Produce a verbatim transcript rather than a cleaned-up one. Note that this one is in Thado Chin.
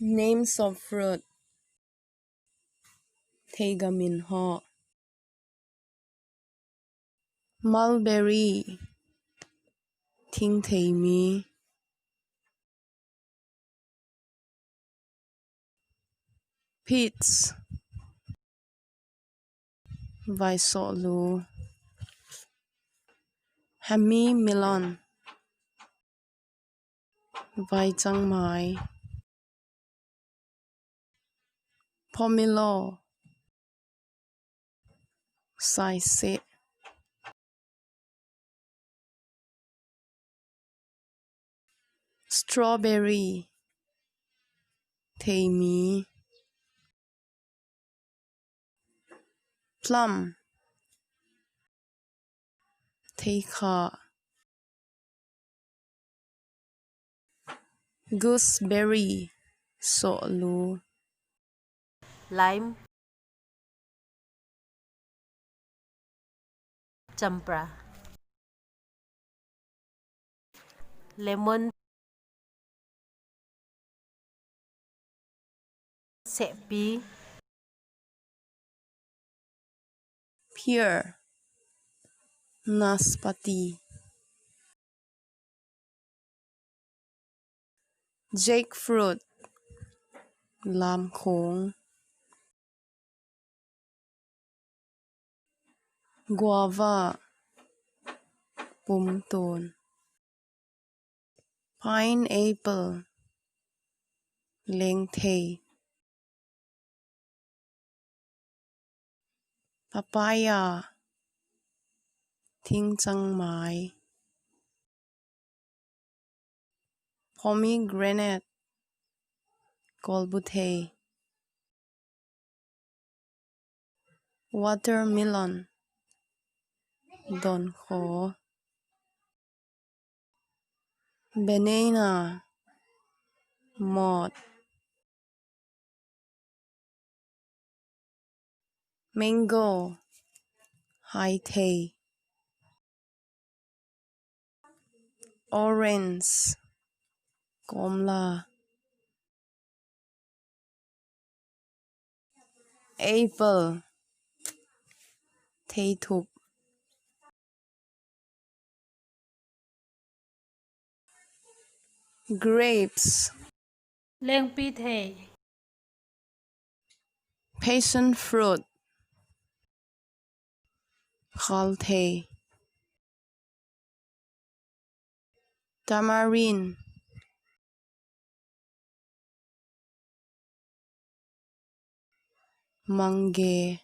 Names of fruit. Theiga min ho. Mulberry. Thingtheimi. Peach. Vaisohlu. Hemi melon. Vaichangmai. Pomelo. Saise. Strawberry. Theimi. Plum. Theikha. Gooseberry. Sohlu. Lime. Champra. Lemon. Sepi. Pear. Naspati. Jackfruit. Lamkhong. Guava. Pumton. Pineapple. Lengthei. Papaya. Thingchangmai. Pomegranate. Kolbuthei. Watermelon. Donkho. Banana. Mot. Mango. Haithei. Orange. Komla. Apple. Theithup. Grapes. Lengpithei. Passion fruit. Khalthei. Tamarind. Mangge.